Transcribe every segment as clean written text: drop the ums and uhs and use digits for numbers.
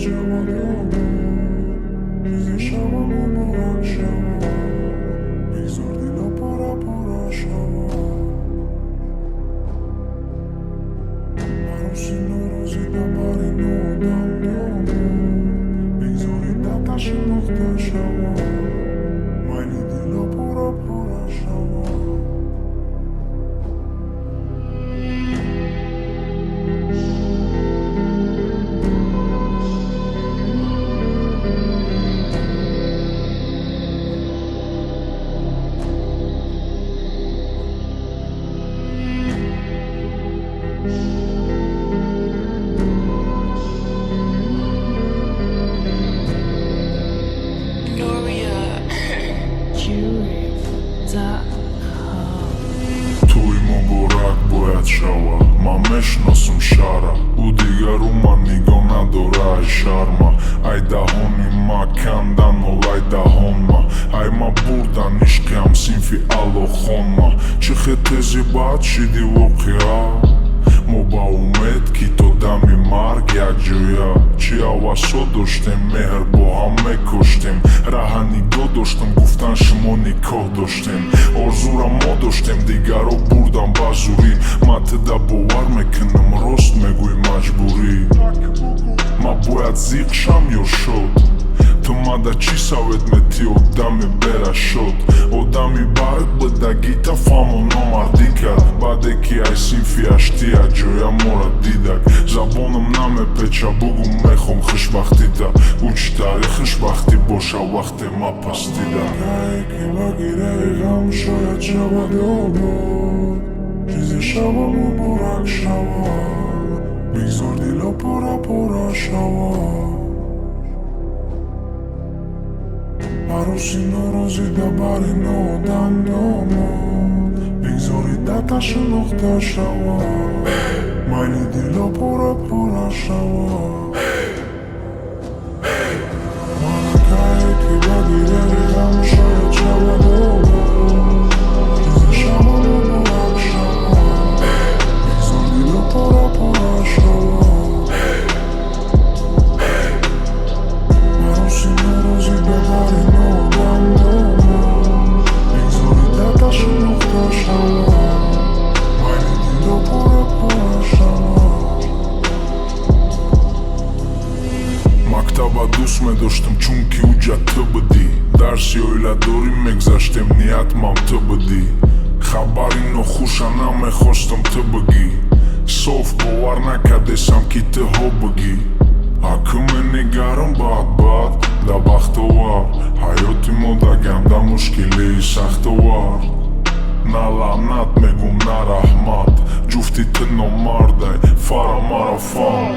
шавад обод, чизе шава муборак шавад, бигзор дило пора пора шавад. Арӯси норозӣ дар бари ноодам домод, бигзори дата шинохта шавад, майли дило пора пора шавад. Тӯй муборак бояд шава, ман мешиносам шаҳра. Ӯ дигару ман нигоҳ надора ай шарма. Ай даҳони ма кандан нолай даҳонма. Ай ма бурдан ишқи ҳамсинфи аллохонма. Чӣ хел тези бад шиди воқеа? Мо ба умед, ки то дами марг якҷоя. Чӣ ҳавасҳо доштем, меҳр бо ҳам мекоштем. Раҳа нигоҳ доштам, гуфтан шумо никоҳ доштем. Орзура мо доштем, дигарро бурдан ба зурӣ. Ман тида бовар мекунам, рост мегӯй маҷбурӣ. Ман бояд зиқ шам ё шод? Ту мада чӣ савет метӣ, одами берашод? Одами бад будагита фаҳму номардӣ кард. Баъде ки ай синфи ҳаштӣ аҷоя моро дидак. Забонам намепеча, бугӯ мехоҳам хушбахтита. Ӯ чӣ тари хушбахтӣ боша вақте ма пастида? Малакае ки ба гираи ғам шояд шавад обод, чизе шава муборак шавад, бигзор дило пора пора шавад. Арӯси норозӣ дар бари ноодам домод, бигзори дата шинохта шавад, майли дило пора пора шавад. Малакае ки ба гираи ғам шояд шавад обод, чизе шава муборак шавад, бигзор дило пора пора шавад. Арӯси норозӣ дар бари ноодам домод, бигзори дата шинохта шавад, майли дило пора пора шавад. Мактаба дӯст медоштам, чунки уҷа ту будӣ. Дарси оиладорӣ мегзаштем, ниятмам ту будӣ. Хабари нохуша намехостам ту бигӣ. Соф бовар накардесам, ки ту ҳо бигӣ. Акӯ менигарам бад бад да бахтовар. Ҳаёти мо да ганда мушкилии сахтовар. На лаънат мегум, на раҳмат. Ҷуфти ту номардай, фара мара фам.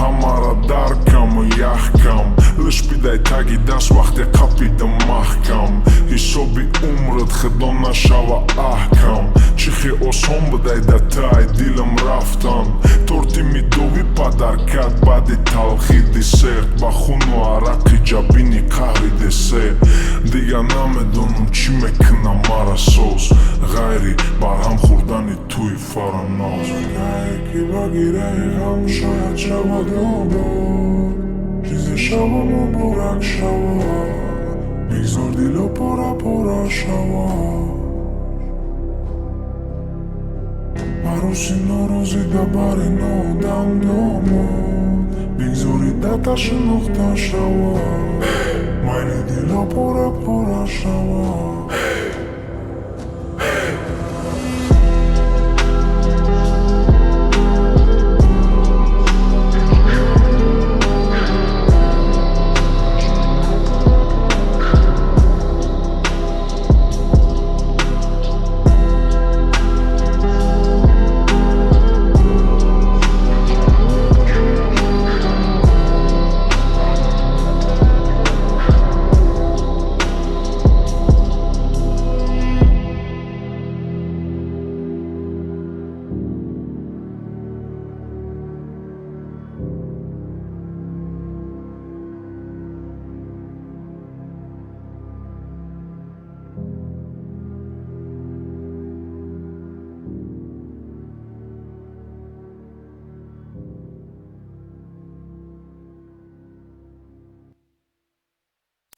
Ҳамара даркаму яхкам. Лишпидай таги даст вақте қапидам маҳкам. Ҳисоби умрат худо нашава аҳкам. Чӣ хел осон будай да ту ай дилам рафтан. Торти медовӣ падаркат баъди талхи десерт. Ба хуну арақи ҷабини қаҳри десерт. Дигар намедонам чӣ мекунам мара соз, ғайри барҳам хӯрдани тӯи Фараноз. Малакае ки ба гираи ғам шояд шавад обод, чизе шава муборак шавад, бигзор дило пора пора шавад. Арӯси норозӣ дар бари ноодам домод, бигзори дата шинохта шавад, майли дило пора пора шавад.